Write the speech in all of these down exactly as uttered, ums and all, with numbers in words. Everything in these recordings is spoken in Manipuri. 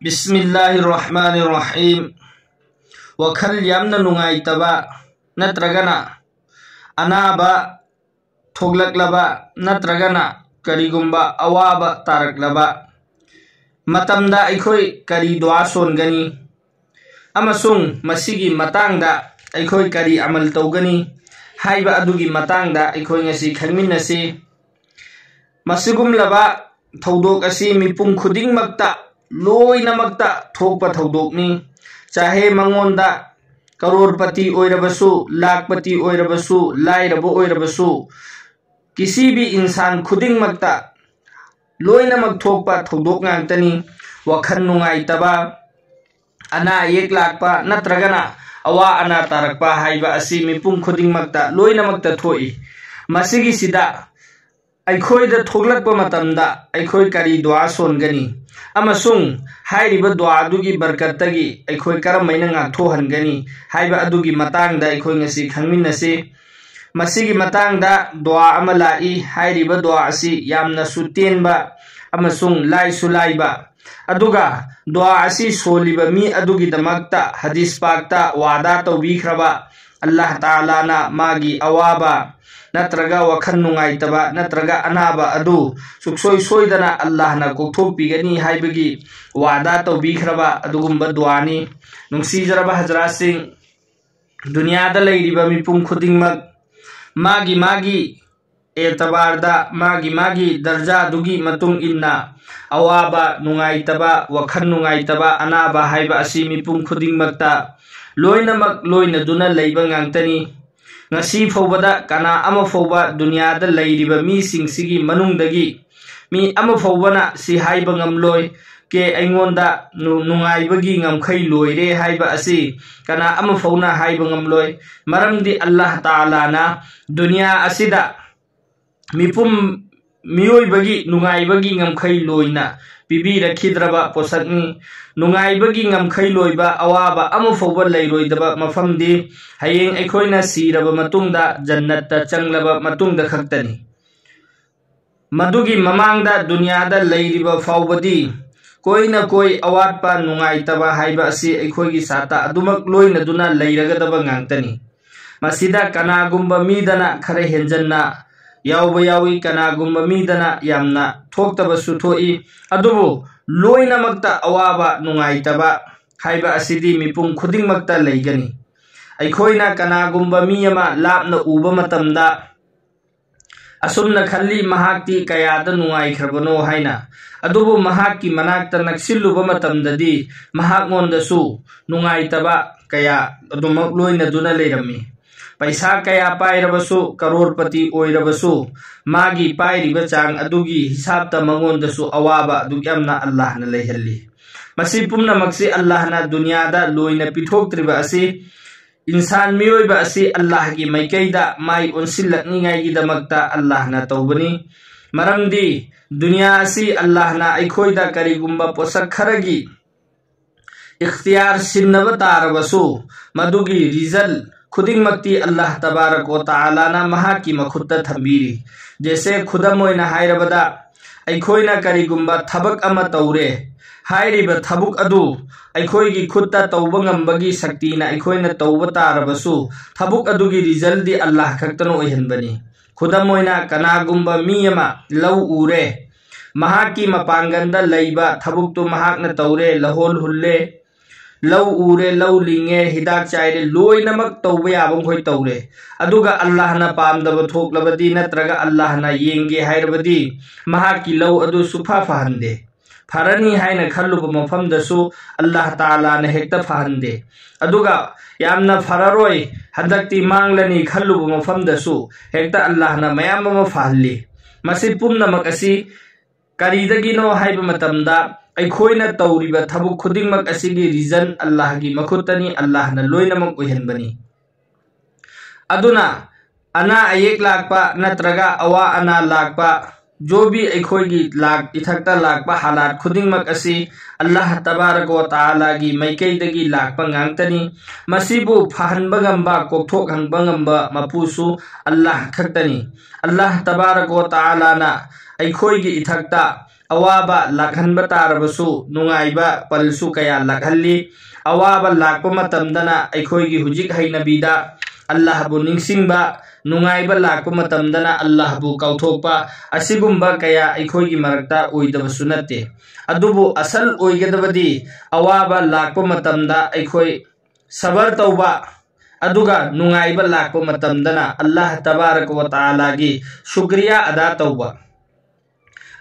ꯕꯤꯁꯃꯤꯜꯂꯥꯍꯤꯔ ꯔꯍꯃꯥꯅꯤꯔ ꯔꯍꯤꯝ꯫ ꯋꯥꯈꯜ ꯌꯥꯝꯅ ꯅꯨꯡꯉꯥꯏꯇꯕ ꯅꯠꯇ꯭ꯔꯒꯅ ꯑꯅꯥꯕ ꯊꯣꯛꯂꯛꯂꯕ ꯅꯠꯇ꯭ꯔꯒꯅ ꯀꯔꯤꯒꯨꯝꯕ ꯑꯋꯥꯕ ꯇꯥꯔꯛꯂꯕ ꯃꯇꯝꯗ ꯑꯩꯈꯣꯏ ꯀꯔꯤ ꯗꯨꯋꯥ ꯁꯣꯟꯒꯅꯤ ꯑꯃꯁꯨꯡ ꯃꯁꯤꯒꯤ ꯃꯇꯥꯡꯗ ꯑꯩꯈꯣꯏ ꯀꯔꯤ ꯑꯃꯜ ꯇꯧꯒꯅꯤ ꯍꯥꯏꯕ ꯑꯗꯨꯒꯤ ꯃꯇꯥꯡꯗ ꯑꯩꯈꯣꯏ ꯉꯁꯤ ꯈꯪꯃꯤꯟꯅꯁꯤ꯫ ꯃꯁꯤꯒꯨꯝꯂꯕ ꯊꯧꯗꯣꯛ ꯑꯁꯤ ꯃꯤꯄꯨꯝ ꯈꯨꯗꯤꯡꯃꯛꯇ, ꯂꯣꯏꯅꯃꯛꯇ ꯊꯣꯛꯄ ꯊꯧꯗꯣꯛꯅꯤ꯫ ꯆꯥꯍꯦ ꯃꯉꯣꯟꯗ ꯀꯔꯣꯔꯄꯇꯤ ꯑꯣꯏꯔꯕꯁꯨ, ꯂꯥꯈꯄꯇꯤ ꯑꯣꯏꯔꯕꯁꯨ, ꯂꯥꯏꯔꯕ ꯑꯣꯏꯔꯕꯁꯨ, ꯀꯤꯁꯤꯕꯤ ꯏꯟꯁꯥꯟ ꯈꯨꯗꯤꯡꯃꯛꯇ ꯂꯣꯏꯅꯃꯛ ꯊꯣꯛꯄ ꯊꯧꯗꯣꯛ ꯉꯥꯛꯇꯅꯤ꯫ ꯋꯥꯈꯜ ꯅꯨꯡꯉꯥꯏꯇꯕ, ꯑꯅꯥ ꯑꯌꯦꯛ ꯂꯥꯛꯄ ꯅꯠꯇ꯭ꯔꯒꯅ ꯑꯋꯥ ꯑꯅꯥ ꯇꯥꯔꯛꯄ ꯍꯥꯏꯕ ꯑꯁꯤ ꯃꯤꯄꯨꯝ ꯈꯨꯗꯤꯡꯃꯛꯇ ꯂꯣꯏꯅꯃꯛꯇ ꯊꯣꯛꯏ꯫ ꯃꯁꯤꯒꯤꯁꯤꯗ ꯑꯩꯈꯣꯏꯗ ꯊꯣꯛꯂꯛꯄ ꯃꯇꯝꯗ ꯑꯩꯈꯣꯏ ꯀꯔꯤ ꯗꯨꯋꯥ ꯁꯣꯟꯒꯅꯤ ꯑꯃꯁꯨꯡ ꯍꯥꯏꯔꯤꯕ ꯗꯨꯋꯥ ꯑꯗꯨꯒꯤ ꯕꯔꯀꯠꯇꯒꯤ ꯑꯩꯈꯣꯏ ꯀꯔꯝꯍꯥꯏꯅ ꯉꯥꯛꯊꯣꯛꯍꯟꯒꯅꯤ ꯍꯥꯏꯕ ꯑꯗꯨꯒꯤ ꯃꯇꯥꯡꯗ ꯑꯩꯈꯣꯏ ꯉꯁꯤ ꯈꯪꯃꯤꯟꯅꯁꯤ꯫ ꯃꯁꯤꯒꯤ ꯃꯇꯥꯡꯗ ꯗꯨꯋꯥ ꯑꯃ ꯂꯥꯛꯏ꯫ ꯍꯥꯏꯔꯤꯕ ꯗꯨꯋꯥ ꯑꯁꯤ ꯌꯥꯝꯅꯁꯨ ꯇꯦꯟꯕ ꯑꯃꯁꯨꯡ ꯂꯥꯏꯁꯨ ꯂꯥꯏꯕ, ꯑꯗꯨꯒ ꯗꯨꯋꯥ ꯑꯁꯤ ꯁꯣꯜꯂꯤꯕ ꯃꯤ ꯑꯗꯨꯒꯤꯗꯃꯛꯇ ꯍꯗꯤꯁ ꯄꯥꯛꯇ ꯋꯥꯗꯥ ꯇꯧꯕꯤꯈ꯭ꯔꯕ ꯑꯜꯂꯥꯍ ꯇꯥꯂꯥꯅ ꯃꯥꯒꯤ ꯑꯋꯥꯕ ꯅꯠꯇ꯭ꯔꯒ ꯋꯥꯈꯜ ꯅꯨꯡꯉꯥꯏꯇꯕ ꯅꯠꯇ꯭ꯔꯒ ꯑꯅꯥꯕ ꯑꯗꯨ ꯁꯨꯛꯁꯣꯏ ꯁꯣꯏꯗꯅ ꯑꯜꯂꯥꯍꯅ ꯀꯣꯛꯊꯣꯛꯄꯤꯒꯅꯤ ꯍꯥꯏꯕꯒꯤ ꯋꯥꯗꯥ ꯇꯧꯕꯤꯈ꯭ꯔꯕ ꯑꯗꯨꯒꯨꯝꯕ ꯗꯨꯋꯥꯅꯤ꯫ ꯅꯨꯡꯁꯤꯖꯔꯕ ꯍꯖꯔꯥꯠꯁꯤꯡ, ꯗꯨꯅꯤꯌꯥꯗ ꯂꯩꯔꯤꯕ ꯃꯤꯄꯨꯝ ꯈꯨꯗꯤꯡꯃꯛ ꯃꯥꯒꯤ ꯃꯥꯒꯤ ꯑꯦꯇꯕꯥꯔꯗ, ꯃꯥꯒꯤ ꯃꯥꯒꯤ ꯗꯔꯖꯥꯗꯨꯒꯤ ꯃꯇꯨꯡ ꯏꯟꯅ ꯑꯋꯥꯕ, ꯅꯨꯡꯉꯥꯏꯇꯕ, ꯋꯥꯈꯜ ꯅꯨꯡꯉꯥꯏꯇꯕ, ꯑꯅꯥꯕ ꯍꯥꯏꯕ ꯑꯁꯤ ꯃꯤꯄꯨꯝ ꯈꯨꯗꯤꯡꯃꯛꯇ ꯂꯣꯏꯅꯃꯛ ꯂꯣꯏꯅꯗꯨꯅ ꯂꯩꯕ ꯉꯥꯛꯇꯅꯤ꯫ ꯉꯁꯤ ꯐꯥꯎꯕꯗ ꯀꯅꯥ ꯑꯃ ꯐꯥꯎꯕ ꯗꯨꯅꯤꯌꯥꯗ ꯂꯩꯔꯤꯕ ꯃꯤꯁꯤꯡꯁꯤꯒꯤ ꯃꯅꯨꯡꯗꯒꯤ ꯃꯤ ꯑꯃ ꯐꯥꯎꯕꯅ ꯁꯤ ꯍꯥꯏꯕ ꯉꯝꯂꯣꯏ, "ꯀꯦ, ꯑꯩꯉꯣꯟꯗ ꯅꯨ-, ꯅꯨꯡꯉꯥꯏꯕꯒꯤ ꯉꯝꯈꯩ ꯂꯣꯏꯔꯦ" ꯍꯥꯏꯕ ꯑꯁꯤ ꯀꯅꯥ ꯑꯃ ꯐꯥꯎꯅ ꯍꯥꯏꯕ ꯉꯝꯂꯣꯏ꯫ ꯃꯔꯝꯗꯤ ꯑꯜꯂꯥꯍ ꯇꯥꯂꯥꯅ ꯗꯨꯅꯤꯌꯥ ꯑꯁꯤꯗ ꯃꯤꯄꯨꯝ ꯃꯤꯑꯣꯏꯕꯒꯤ ꯅꯨꯡꯉꯥꯏꯕꯒꯤ ꯉꯝꯈꯩ ꯂꯣꯏꯅ ꯄꯤꯕꯤꯔꯛꯈꯤꯗ꯭ꯔꯕ ꯄꯣꯠꯁꯛꯅꯤ꯫ ꯅꯨꯡꯉꯥꯏꯕꯒꯤ ꯉꯝꯈꯩ ꯂꯣꯏꯕ ꯑꯋꯥꯕ ꯑꯃ ꯐꯥꯎꯕ ꯂꯩꯔꯣꯏꯗꯕ ꯃꯐꯝꯗꯤ ꯍꯌꯦꯡ ꯑꯩꯈꯣꯏꯅ ꯁꯤꯔꯕ ꯃꯇꯨꯡꯗ, ꯖꯟꯅꯠꯇ ꯆꯪꯂꯕ ꯃꯇꯨꯡꯗ ꯈꯛꯇꯅꯤ꯫ ꯃꯗꯨꯒꯤ ꯃꯃꯥꯡꯗ ꯗꯨꯅꯤꯌꯥꯗ ꯂꯩꯔꯤꯕ ꯐꯥꯎꯕꯗꯤ ꯀꯣꯏꯅ ꯀꯣꯏ ꯑꯋꯥꯠꯄ ꯅꯨꯡꯉꯥꯏꯇꯕ ꯍꯥꯏꯕ ꯑꯁꯤ ꯑꯩꯈꯣꯏꯒꯤ ꯁꯥꯇ ꯑꯗꯨꯃꯛ ꯂꯣꯏꯅꯗꯨꯅ ꯂꯩꯔꯒꯗꯕ ꯉꯥꯛꯇꯅꯤ꯫ ꯃꯁꯤꯗ ꯀꯅꯥꯒꯨꯝꯕ ꯃꯤꯗꯅ ꯈꯔ ꯍꯦꯟꯖꯟꯅ ꯌꯥꯎꯕ ꯌꯥꯎꯏ, ꯀꯅꯥꯒꯨꯝꯕ ꯃꯤꯗꯅ ꯌꯥꯝꯅ ꯊꯣꯛꯇꯕꯁꯨ ꯊꯣꯛꯏ꯫ ꯑꯗꯨꯕꯨ ꯂꯣꯏꯅꯃꯛꯇ ꯑꯋꯥꯕ ꯅꯨꯡꯉꯥꯏꯇꯕ ꯍꯥꯏꯕ ꯑꯁꯤꯗꯤ ꯃꯤꯄꯨꯝ ꯈꯨꯗꯤꯡꯃꯛꯇ ꯂꯩꯒꯅꯤ꯫ ꯑꯩꯈꯣꯏꯅ ꯀꯅꯥꯒꯨꯝꯕ ꯃꯤ ꯑꯃ ꯂꯥꯞꯅ ꯎꯕ ꯃꯇꯝꯗ ꯑꯁꯨꯝꯅ ꯈꯜꯂꯤ, ꯃꯍꯥꯛꯇꯤ ꯀꯌꯥꯗ ꯅꯨꯡꯉꯥꯏꯈ꯭ꯔꯕꯅꯣ ꯍꯥꯏꯅ꯫ ꯑꯗꯨꯕꯨ ꯃꯍꯥꯛꯀꯤ ꯃꯅꯥꯛꯇ ꯅꯛꯁꯤꯜꯂꯨꯕ ꯃꯇꯝꯗꯗꯤ ꯃꯍꯥꯛꯉꯣꯟꯗꯁꯨ ꯅꯨꯡꯉꯥꯏꯇꯕ ꯀꯌꯥ ꯑꯗꯨꯃꯛ ꯂꯣꯏꯅꯗꯨꯅ ꯂꯩꯔꯝꯃꯤ꯫ ꯄꯩꯁꯥ ꯀꯌꯥ ꯄꯥꯏꯔꯕꯁꯨ, ꯀꯔꯣꯔꯄꯇꯤ ꯑꯣꯏꯔꯕꯁꯨ, ꯃꯥꯒꯤ ꯄꯥꯏꯔꯤꯕ ꯆꯥꯡ ꯑꯗꯨꯒꯤ ꯍꯤꯁꯥꯕꯇ ꯃꯉꯣꯟꯗꯁꯨ ꯑꯋꯥꯕ ꯑꯗꯨꯛ ꯌꯥꯝꯅ ꯑꯜꯂꯥꯍꯅ ꯂꯩꯍꯜꯂꯤ꯫ ꯃꯁꯤ ꯄꯨꯝꯅꯃꯛꯁꯤ ꯑꯜꯂꯥꯍꯅ ꯗꯨꯅꯤꯌꯥꯗ ꯂꯣꯏꯅ ꯄꯤꯊꯣꯛꯇ꯭ꯔꯤꯕ ꯑꯁꯤ ꯏꯟꯁꯥꯟ ꯃꯤꯑꯣꯏꯕ ꯑꯁꯤ ꯑꯜꯂꯥꯍꯒꯤ ꯃꯥꯏꯀꯩꯗ ꯃꯥꯏ ꯑꯣꯟꯁꯤꯜꯂꯛꯅꯤꯉꯥꯏꯒꯤꯗꯃꯛꯇ ꯑꯜꯂꯥꯍꯅ ꯇꯧꯕꯅꯤ꯫ ꯃꯔꯝꯗꯤ ꯗꯨꯅꯤꯌꯥ ꯑꯁꯤ ꯑꯜꯂꯥꯍꯅ ꯑꯩꯈꯣꯏꯗ ꯀꯔꯤꯒꯨꯝꯕ ꯄꯣꯠꯁꯛ ꯈꯔꯒꯤ ꯏꯈꯇꯤꯌꯥꯔ ꯁꯤꯟꯅꯕ ꯇꯥꯔꯕꯁꯨ, ꯃꯗꯨꯒꯤ ꯔꯤꯖꯜ ꯈꯨꯗꯤꯡꯃꯛꯇꯤ ꯑꯜꯂꯥꯍ ꯇꯕꯥꯔꯛ ꯋ ꯇꯥꯂꯥꯅ ꯃꯍꯥꯛꯀꯤ ꯃꯈꯨꯠꯇ ꯊꯝꯕꯤꯔꯤ꯫ ꯖꯦꯁꯦ, ꯈꯨꯗꯝ ꯑꯣꯏꯅ ꯍꯥꯏꯔꯕꯗ, ꯑꯩꯈꯣꯏꯅ ꯀꯔꯤꯒꯨꯝꯕ ꯊꯕꯛ ꯑꯃ ꯇꯧꯔꯦ, ꯍꯥꯏꯔꯤꯕ ꯊꯕꯛ ꯑꯗꯨ ꯑꯩꯈꯣꯏꯒꯤ ꯈꯨꯠꯇ ꯇꯧꯕ ꯉꯝꯕꯒꯤ ꯁꯛꯇꯤꯅ ꯑꯩꯈꯣꯏꯅ ꯇꯧꯕ ꯇꯥꯔꯕꯁꯨ, ꯊꯕꯛ ꯑꯗꯨꯒꯤ ꯔꯤꯖꯜꯗꯤ ꯑꯜꯂꯥꯍ ꯈꯛꯇꯅ ꯑꯣꯏꯍꯟꯕꯅꯤ꯫ ꯈꯨꯗꯝ ꯑꯣꯏꯅ, ꯀꯅꯥꯒꯨꯝꯕ ꯃꯤ ꯑꯃ ꯂꯧ ꯎꯔꯦ, ꯃꯍꯥꯛꯀꯤ ꯃꯄꯥꯡꯒꯜꯗ ꯂꯩꯕ ꯊꯕꯛꯇꯨ ꯃꯍꯥꯛꯅ ꯇꯧꯔꯦ, ꯂꯧꯍꯣꯜ ꯍꯨꯜꯂꯦ, ꯂꯧ ꯎꯔꯦ, ꯂꯧ ꯂꯤꯡꯉꯦ, ꯍꯤꯗꯥꯛ ꯆꯥꯏꯔꯦ, ꯂꯣꯏꯅꯃꯛ ꯇꯧꯕ ꯌꯥꯕ ꯃꯈꯣꯏ ꯇꯧꯔꯦ꯫ ꯑꯗꯨꯒ ꯑꯜꯂꯥꯍꯅ ꯄꯥꯝꯗꯕ ꯊꯣꯛꯂꯕꯗꯤ ꯅꯠꯇ꯭ꯔꯒ ꯑꯜꯂꯥꯍꯅ ꯌꯦꯡꯒꯦ ꯍꯥꯏꯔꯕꯗꯤ ꯃꯍꯥꯛꯀꯤ ꯂꯧ ꯑꯗꯨ ꯁꯨꯐ ꯐꯍꯟꯗꯦ꯫ ꯐꯔꯅꯤ ꯍꯥꯏꯅ ꯈꯜꯂꯨꯕ ꯃꯐꯝꯗꯁꯨ ꯑꯜꯂꯥꯍ ꯇꯥꯂꯥꯅ ꯍꯦꯛꯇ ꯐꯍꯟꯗꯦ꯫ ꯑꯗꯨꯒ ꯌꯥꯝꯅ ꯐꯔꯔꯣꯏ, ꯍꯟꯗꯛꯇꯤ ꯃꯥꯡꯂꯅꯤ ꯈꯜꯂꯨꯕ ꯃꯐꯝꯗꯁꯨ ꯍꯦꯛꯇ ꯑꯜꯂꯥꯍꯅ ꯃꯌꯥꯝ ꯑꯃ ꯐꯍꯜꯂꯤ꯫ ꯃꯁꯤ ꯄꯨꯝꯅꯃꯛ ꯑꯁꯤ ꯀꯔꯤꯗꯒꯤꯅꯣ ꯍꯥꯏꯕ ꯃꯇꯝꯗ, ꯑꯩꯈꯣꯏꯅ ꯇꯧꯔꯤꯕ ꯊꯕꯛ ꯈꯨꯗꯤꯡꯃꯛ ꯑꯁꯤꯒꯤ ꯔꯤꯖꯟ ꯑꯜꯂꯥꯍꯒꯤ ꯃꯈꯨꯠꯇꯅꯤ, ꯑꯜꯂꯥꯍꯅ ꯂꯣꯏꯅꯃꯛ ꯑꯣꯏꯍꯟꯕꯅꯤ꯫ ꯑꯗꯨꯅ ꯑꯅꯥ ꯑꯌꯦꯛ ꯂꯥꯛꯄ ꯅꯠꯇ꯭ꯔꯒ ꯑꯋꯥ ꯑꯅꯥ ꯂꯥꯛꯄ, ꯖꯣꯕꯤ ꯑꯩꯈꯣꯏꯒꯤ ꯂꯥꯛ-, ꯏꯊꯛꯇ ꯂꯥꯛꯄ ꯍꯥꯂꯥꯠ ꯈꯨꯗꯤꯡꯃꯛ ꯑꯁꯤ ꯑꯜꯂꯥꯍ ꯇꯕꯥꯔꯛ ꯋ ꯇꯥꯂꯥꯒꯤ ꯃꯥꯏꯀꯩꯗꯒꯤ ꯂꯥꯛꯄ ꯉꯥꯛꯇꯅꯤ꯫ ꯃꯁꯤꯕꯨ ꯐꯍꯟꯕ ꯉꯝꯕ, ꯀꯣꯛꯊꯣꯛꯍꯟꯕ ꯉꯝꯕ ꯃꯄꯨꯁꯨ ꯑꯜꯂꯥꯍ ꯈꯛꯇꯅꯤ꯫ ꯑꯜꯂꯥꯍ ꯇꯕꯥꯔꯛ ꯋ ꯇꯥꯂꯥꯅ ꯑꯩꯈꯣꯏꯒꯤ ꯏꯊꯛꯇ ꯑꯋꯥꯕ ꯂꯥꯛꯍꯟꯕ ꯇꯥꯔꯕꯁꯨ ꯅꯨꯡꯉꯥꯏꯕ ꯄꯜꯁꯨ ꯀꯌꯥ ꯂꯥꯛꯍꯜꯂꯤ꯫ ꯑꯋꯥꯕ ꯂꯥꯛꯄ ꯃꯇꯝꯗꯅ ꯑꯩꯈꯣꯏꯒꯤ ꯍꯧꯖꯤꯛ ꯍꯩꯅꯕꯤꯗ ꯑꯜꯂꯥꯍꯕꯨ ꯅꯤꯡꯁꯤꯡꯕ, ꯅꯨꯡꯉꯥꯏꯕ ꯂꯥꯛꯄ ꯃꯇꯝꯗꯅ ꯑꯜꯂꯥꯍꯕꯨ ꯀꯥꯎꯊꯣꯛꯄ, ꯑꯁꯤꯒꯨꯝꯕ ꯀꯌꯥ ꯑꯩꯈꯣꯏꯒꯤ ꯃꯔꯛꯇ ꯑꯣꯏꯗꯕꯁꯨ ꯅꯠꯇꯦ꯫ ꯑꯗꯨꯕꯨ ꯑꯁꯜ ꯑꯣꯏꯒꯗꯕꯗꯤ ꯑꯋꯥꯕ ꯂꯥꯛꯄ ꯃꯇꯝꯗ ꯑꯩꯈꯣꯏ ꯁꯕꯔ ꯇꯧꯕ, ꯑꯗꯨꯒ ꯅꯨꯡꯉꯥꯏꯕ ꯂꯥꯛꯄ ꯃꯇꯝꯗꯅ ꯑꯜꯂꯥꯍ ꯇꯕꯥꯔꯛ ꯋ ꯇꯥꯂꯥꯒꯤ ꯁꯨꯀ꯭ꯔꯤꯌꯥ ꯑꯗꯥ ꯇꯧꯕ꯫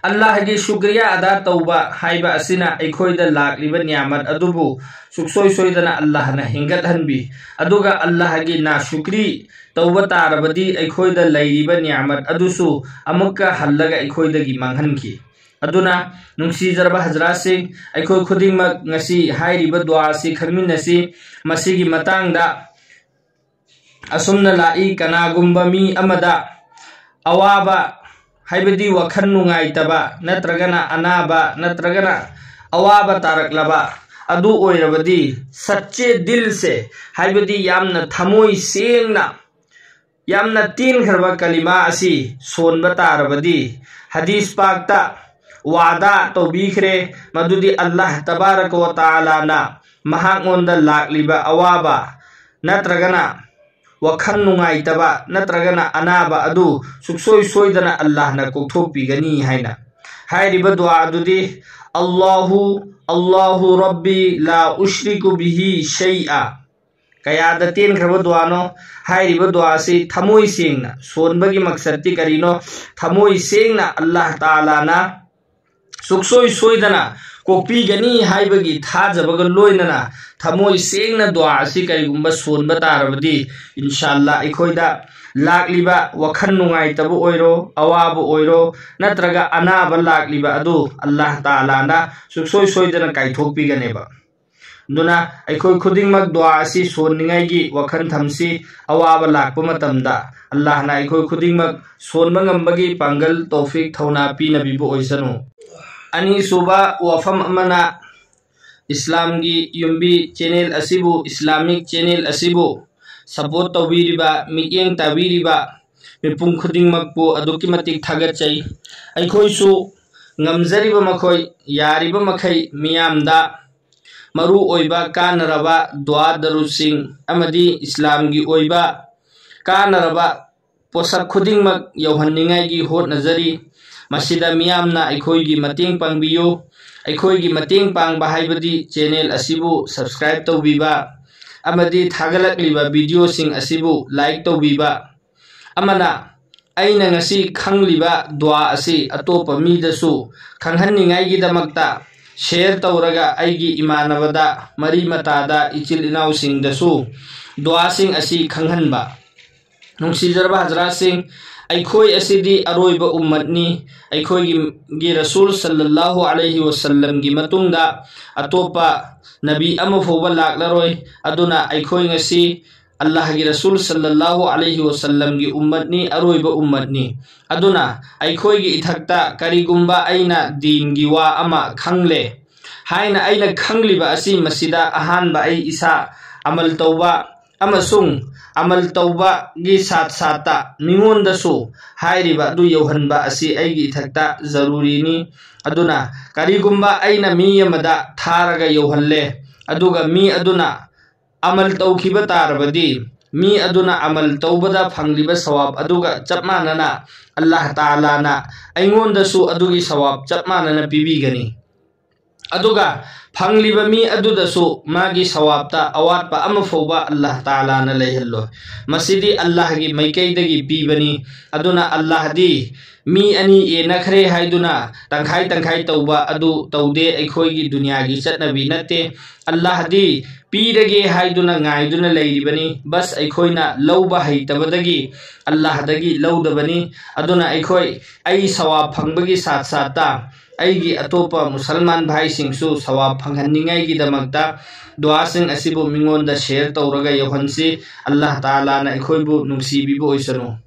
ꯑꯜꯂꯥꯍꯒꯤ ꯁꯨꯀ꯭ꯔꯤꯌꯥ ꯑꯗꯥ ꯇꯧꯕ ꯍꯥꯏꯕ ꯑꯁꯤꯅ ꯑꯩꯈꯣꯏꯗ ꯂꯥꯛꯂꯤꯕ ꯅꯤꯌꯥꯃꯠ ꯑꯗꯨꯕꯨ ꯁꯨꯛꯁꯣꯏ ꯁꯣꯏꯗꯅ ꯑꯜꯂꯥꯍꯅ ꯍꯦꯟꯒꯠꯍꯟꯕꯤ, ꯑꯗꯨꯒ ꯑꯜꯂꯥꯍꯒꯤ ꯅꯥꯁꯨꯀ꯭ꯔꯤ ꯇꯧꯕ ꯇꯥꯔꯕꯗꯤ ꯑꯩꯈꯣꯏꯗ ꯂꯩꯔꯤꯕ ꯅꯤꯌꯥꯃꯠ ꯑꯗꯨꯁꯨ ꯑꯃꯨꯛꯀ ꯍꯜꯂꯒ ꯑꯩꯈꯣꯏꯗꯒꯤ ꯃꯥꯡꯍꯟꯈꯤ꯫ ꯑꯗꯨꯅ ꯅꯨꯡꯁꯤꯖꯔꯕ ꯍꯖꯔꯥꯠꯁꯤꯡ, ꯑꯩꯈꯣꯏ ꯈꯨꯗꯤꯡꯃꯛ ꯉꯁꯤ ꯍꯥꯏꯔꯤꯕ ꯗꯨꯋꯥ ꯑꯁꯤ ꯈꯪꯃꯤꯟꯅꯁꯤ꯫ ꯃꯁꯤꯒꯤ ꯃꯇꯥꯡꯗ ꯑꯁꯨꯝꯅ ꯂꯥꯛꯏ, ꯀꯅꯥꯒꯨꯝꯕ ꯃꯤ ꯑꯃꯗ ꯑꯋꯥꯕ, ꯍꯥꯏꯕꯗꯤ ꯋꯥꯈꯜ ꯅꯨꯡꯉꯥꯏꯇꯕ ꯅꯠꯇ꯭ꯔꯒꯅ ꯑꯅꯥꯕ ꯅꯠꯇ꯭ꯔꯒꯅ ꯑꯋꯥꯕ ꯇꯥꯔꯛꯂꯕ ꯑꯗꯨ ꯑꯣꯏꯔꯕꯗꯤ, ꯁꯠꯆꯦ ꯗꯤꯜꯁꯦ, ꯍꯥꯏꯕꯗꯤ ꯌꯥꯝꯅ ꯊꯃꯣꯏ ꯁꯦꯡꯅ, ꯌꯥꯝꯅ ꯇꯦꯟꯈ꯭ꯔꯕ ꯀꯂꯤꯃꯥ ꯑꯁꯤ ꯁꯣꯟꯕ ꯇꯥꯔꯕꯗꯤ, ꯍꯗꯤꯁ ꯄꯥꯛꯇ ꯋꯥꯗꯥ ꯇꯧꯕꯤꯈ꯭ꯔꯦ, ꯃꯗꯨꯗꯤ ꯑꯜꯂꯥꯍ ꯇꯕꯥꯔꯛ ꯋ ꯇꯥꯂꯥꯅ ꯃꯍꯥꯛꯉꯣꯟꯗ ꯂꯥꯛꯂꯤꯕ ꯑꯋꯥꯕ ꯅꯠꯇ꯭ꯔꯒꯅ ꯋꯥꯈꯜ ꯅꯨꯡꯉꯥꯏꯇꯕ ꯅꯠꯇ꯭ꯔꯒꯅ ꯑꯅꯥꯕ ꯑꯗꯨ ꯁꯨꯛꯁꯣꯏ ꯁꯣꯏꯗꯅ ꯑꯜꯂꯥꯍꯅ ꯀꯣꯛꯊꯣꯛꯄꯤꯒꯅꯤ ꯍꯥꯏꯅ꯫ ꯍꯥꯏꯔꯤꯕ ꯗꯨꯋꯥ ꯑꯗꯨꯗꯤ, "ꯑꯜꯂꯥꯍꯨ, ꯑꯜꯂꯥꯍꯨ ꯔꯕꯤ ꯂꯥ ꯎꯁ꯭ꯔꯤꯀꯨ ꯕꯤꯍꯤ ꯁꯩꯑ"꯫ ꯀꯌꯥꯗ ꯇꯦꯟꯈ꯭ꯔꯕ ꯗꯨꯋꯥꯅꯣ꯫ ꯍꯥꯏꯔꯤꯕ ꯗꯨꯋꯥ ꯑꯁꯤ ꯊꯃꯣꯏ ꯁꯦꯡꯅ, ꯁꯣꯟꯕꯒꯤ ꯃꯛꯁꯠꯇꯤ ꯀꯔꯤꯅꯣ? ꯊꯃꯣꯏ ꯁꯦꯡꯅ ꯑꯜꯂꯥꯍ ꯇꯥꯂꯥꯅ ꯁꯨꯛꯁꯣꯏ ꯁꯣꯏꯗꯅ ꯀꯣꯛꯄꯤꯒꯅꯤ ꯍꯥꯏꯕꯒꯤ ꯊꯥꯖꯕꯒ ꯂꯣꯏꯅꯅ ꯊꯃꯣꯏ ꯁꯦꯡꯅ ꯗꯨꯋꯥ ꯑꯁꯤ ꯀꯔꯤꯒꯨꯝꯕ ꯁꯣꯟꯕ ꯇꯥꯔꯕꯗꯤ, ꯏꯟꯁꯥ ꯑꯜꯂꯥ ꯑꯩꯈꯣꯏꯗ ꯂꯥꯛꯂꯤꯕ ꯋꯥꯈꯜ ꯅꯨꯡꯉꯥꯏꯇꯕ ꯑꯣꯏꯔꯣ, ꯑꯋꯥꯕ ꯑꯣꯏꯔꯣ, ꯅꯠꯇ꯭ꯔꯒ ꯑꯅꯥꯕ ꯂꯥꯛꯂꯤꯕ ꯑꯗꯨ ꯑꯜꯂꯥꯍ ꯇꯥꯂꯥꯅ ꯁꯨꯛꯁꯣꯏ ꯁꯣꯏꯗꯅ ꯀꯥꯏꯊꯣꯛꯄꯤꯒꯅꯦꯕ꯫ ꯑꯗꯨꯅ ꯑꯩꯈꯣꯏ ꯈꯨꯗꯤꯡꯃꯛ ꯗꯨꯋꯥ ꯑꯁꯤ ꯁꯣꯟꯅꯤꯡꯉꯥꯏꯒꯤ ꯋꯥꯈꯜ ꯊꯝꯁꯤ꯫ ꯑꯋꯥꯕ ꯂꯥꯛꯄ ꯃꯇꯝꯗ ꯑꯜꯂꯥꯍꯅ ꯑꯩꯈꯣꯏ ꯈꯨꯗꯤꯡꯃꯛ ꯁꯣꯟꯕ ꯉꯝꯕꯒꯤ ꯄꯥꯡꯒꯜ, ꯇꯧꯐꯤꯛ, ꯊꯧꯅꯥ ꯄꯤꯅꯕꯤꯕ ꯑꯣꯏꯁꯅꯨ꯫ ꯑꯅꯤꯁꯨꯕ ꯋꯥꯐꯝ ꯑꯃꯅ, ꯏꯁꯂꯥꯝꯒꯤ ꯌꯨꯝꯕꯤ ꯆꯦꯅꯦꯜ ꯑꯁꯤꯕꯨ, ꯏꯁꯂꯥꯃꯤꯛ ꯆꯦꯅꯦꯜ ꯑꯁꯤꯕꯨ ꯁꯄꯣꯔꯠ ꯇꯧꯕꯤꯔꯤꯕ, ꯃꯤꯠꯌꯦꯡ ꯇꯥꯕꯤꯔꯤꯕ ꯃꯤꯄꯨꯝ ꯈꯨꯗꯤꯡꯃꯛꯄꯨ ꯑꯗꯨꯛꯀꯤ ꯃꯇꯤꯛ ꯊꯥꯒꯠꯆꯩ꯫ ꯑꯩꯈꯣꯏꯁꯨ ꯉꯝꯖꯔꯤꯕ ꯃꯈꯩ, ꯌꯥꯔꯤꯕ ꯃꯈꯩ ꯃꯤꯌꯥꯝꯗ ꯃꯔꯨ ꯑꯣꯏꯕ ꯀꯥꯟꯅꯔꯕ ꯗꯨꯋꯥ ꯗꯔꯨꯗꯁꯤꯡ ꯑꯃꯗꯤ ꯏꯁꯂꯥꯝꯒꯤ ꯑꯣꯏꯕ ꯀꯥꯟꯅꯔꯕ ꯄꯣꯠꯁꯛ ꯈꯨꯗꯤꯡꯃꯛ ꯌꯧꯍꯟꯅꯤꯡꯉꯥꯏꯒꯤ ꯍꯣꯠꯅꯖꯔꯤ꯫ ꯃꯁꯤꯗ ꯃꯤꯌꯥꯝꯅ ꯑꯩꯈꯣꯏꯒꯤ ꯃꯇꯦꯡ ꯄꯥꯡꯕꯤꯌꯨ꯫ ꯑꯩꯈꯣꯏꯒꯤ ꯃꯇꯦꯡ ꯄꯥꯡꯕ ꯍꯥꯏꯕꯗꯤ channel ꯑꯁꯤꯕꯨ subscribe ꯇꯧꯕꯤꯕ ꯑꯃꯗꯤ ꯊꯥꯒꯠꯂꯛꯂꯤꯕ videoꯁꯤꯡ ꯑꯁꯤꯕꯨ like ꯇꯧꯕꯤꯕ꯫ ꯑꯃꯅ, ꯑꯩꯅ ꯉꯁꯤ ꯈꯪꯂꯤꯕ ꯗꯨꯋꯥ ꯑꯁꯤ ꯑꯇꯣꯞꯄ ꯃꯤꯗꯁꯨ ꯈꯪꯍꯟꯅꯤꯡꯉꯥꯏꯒꯤꯗꯃꯛꯇ share ꯇꯧꯔꯒ ꯑꯩꯒꯤ ꯏꯃꯥꯟꯅꯕꯗ, ꯃꯔꯤ ꯃꯇꯥꯗ, ꯏꯆꯤꯜ ꯏꯅꯥꯎꯁꯤꯡꯗꯁꯨ ꯗꯨꯋꯥꯁꯤꯡ ꯑꯁꯤ ꯈꯪꯍꯟꯕ꯫ ꯅꯨꯡꯁꯤꯖꯔꯕ ꯍꯖꯔꯥꯠꯁꯤꯡ, ꯑꯩꯈꯣꯏ ꯑꯁꯤꯗꯤ ꯑꯔꯣꯏꯕ ꯎꯝꯃꯠꯅꯤ꯫ ꯑꯩꯈꯣꯏꯒꯤ ꯒꯤ ꯔꯁꯨꯜ ꯁꯜꯂꯜꯂꯥꯍꯨ ꯑꯂꯩꯍꯤ ꯋꯁꯜꯂꯝꯒꯤ ꯃꯇꯨꯡꯗ ꯑꯇꯣꯞꯄ ꯅꯕꯤ ꯑꯃ ꯐꯥꯎꯕ ꯂꯥꯛꯂꯔꯣꯏ꯫ ꯑꯗꯨꯅ ꯑꯩꯈꯣꯏ ꯉꯁꯤ ꯑꯜꯂꯥꯍꯒꯤ ꯔꯁꯨꯜ ꯁꯜꯂꯜꯂꯥꯍꯨ ꯑꯂꯩꯍꯤ ꯋꯁꯜꯂꯝꯒꯤ ꯎꯝꯃꯠꯅꯤ, ꯑꯔꯣꯏꯕ ꯎꯝꯃꯠꯅꯤ꯫ ꯑꯗꯨꯅ ꯑꯩꯈꯣꯏꯒꯤ ꯏꯊꯛꯇ ꯀꯔꯤꯒꯨꯝꯕ ꯑꯩꯅ ꯗꯤꯟꯒꯤ ꯋꯥ ꯑꯃ ꯈꯪꯂꯦ ꯍꯥꯏꯅ ꯑꯩꯅ ꯈꯪꯂꯤꯕ ꯑꯁꯤ ꯃꯁꯤꯗ ꯑꯍꯥꯟꯕ ꯑꯩ ꯏꯁꯥ ꯑꯃꯜ ꯇꯧꯕ ꯑꯃꯁꯨꯡ ꯑꯃꯜ ꯇꯧꯕꯒꯤ ꯁꯥꯠ ꯁꯥꯠꯇ ꯃꯤꯉꯣꯟꯗꯁꯨ ꯍꯥꯏꯔꯤꯕ ꯑꯗꯨ ꯌꯧꯍꯟꯕ ꯑꯁꯤ ꯑꯩꯒꯤ ꯏꯊꯛꯇ ꯖꯔꯨꯔꯤꯅꯤ꯫ ꯑꯗꯨꯅ ꯀꯔꯤꯒꯨꯝꯕ ꯑꯩꯅ ꯃꯤ ꯑꯃꯗ ꯊꯥꯔꯒ ꯌꯧꯍꯜꯂꯦ, ꯑꯗꯨꯒ ꯃꯤ ꯑꯗꯨꯅ ꯑꯃꯜ ꯇꯧꯈꯤꯕ ꯇꯥꯔꯕꯗꯤ, ꯃꯤ ꯑꯗꯨꯅ ꯑꯃꯜ ꯇꯧꯕꯗ ꯐꯪꯂꯤꯕ ꯁꯋꯥꯕ ꯑꯗꯨꯒ ꯆꯞ ꯃꯥꯟꯅꯅ ꯑꯜꯂꯥꯍ ꯇꯥꯂꯥꯅ ꯑꯩꯉꯣꯟꯗꯁꯨ ꯑꯗꯨꯒꯤ ꯁꯋꯥꯕ ꯆꯞ ꯃꯥꯟꯅꯅ ꯄꯤꯕꯤꯒꯅꯤ꯫ ꯑꯗꯨꯒ ꯐꯪꯂꯤꯕ ꯃꯤ ꯑꯗꯨꯗꯁꯨ ꯃꯥꯒꯤ ꯁꯋꯥꯕꯇ ꯑꯋꯥꯠꯄ ꯑꯃ ꯐꯥꯎꯕ ꯑꯜꯂꯥꯍ ꯇꯥꯂꯥꯅ ꯂꯩꯍꯜꯂꯣꯏ꯫ ꯃꯁꯤꯗꯤ ꯑꯜꯂꯥꯍꯒꯤ ꯃꯥꯏꯀꯩꯗꯒꯤ ꯄꯤꯕꯅꯤ꯫ ꯑꯗꯨꯅ ꯑꯜꯂꯥꯍꯗꯤ ꯃꯤ ꯑꯅꯤ ꯌꯦꯟꯅꯈ꯭ꯔꯦ ꯍꯥꯏꯗꯨꯅ ꯇꯪꯈꯥꯏ ꯇꯪꯈꯥꯏ ꯇꯧꯕ ꯑꯗꯨ ꯇꯧꯗꯦ, ꯑꯩꯈꯣꯏꯒꯤ ꯗꯨꯅꯤꯌꯥꯒꯤ ꯆꯠꯅꯕꯤ ꯅꯠꯇꯦ꯫ ꯑꯜꯂꯥꯍꯗꯤ ꯄꯤꯔꯒꯦ ꯍꯥꯏꯗꯨꯅ ꯉꯥꯏꯗꯨꯅ ꯂꯩꯔꯤꯕꯅꯤ꯫ ꯕꯁ ꯑꯩꯈꯣꯏꯅ ꯂꯧꯕ ꯍꯩꯇꯕꯗꯒꯤ ꯑꯜꯂꯥꯍꯗꯒꯤ ꯂꯧꯗꯕꯅꯤ꯫ ꯑꯗꯨꯅ ꯑꯩꯈꯣꯏ, ꯑꯩ ꯁꯋꯥꯕ ꯐꯪꯕꯒꯤ ꯁꯥꯠ ꯁꯥꯠꯇ ꯑꯩꯒꯤ ꯑꯇꯣꯞꯄ ꯃꯨꯁꯜꯃꯥꯟ ꯚꯥꯏꯁꯤꯡꯁꯨ ꯁꯋꯥꯕ ꯐꯪꯍꯟꯅꯤꯡꯉꯥꯏꯒꯤꯗꯃꯛꯇ ꯗꯨꯋꯥꯁꯤꯡ ꯑꯁꯤꯕꯨ ꯃꯤꯉꯣꯟꯗ share ꯇꯧꯔꯒ ꯌꯧꯍꯟꯁꯤ꯫ ꯑꯜꯂꯥꯍ ꯇꯥꯂꯥꯅ ꯑꯩꯈꯣꯏꯕꯨ ꯅꯨꯡꯁꯤꯕꯤꯕ ꯑꯣꯏꯁꯅꯨ꯫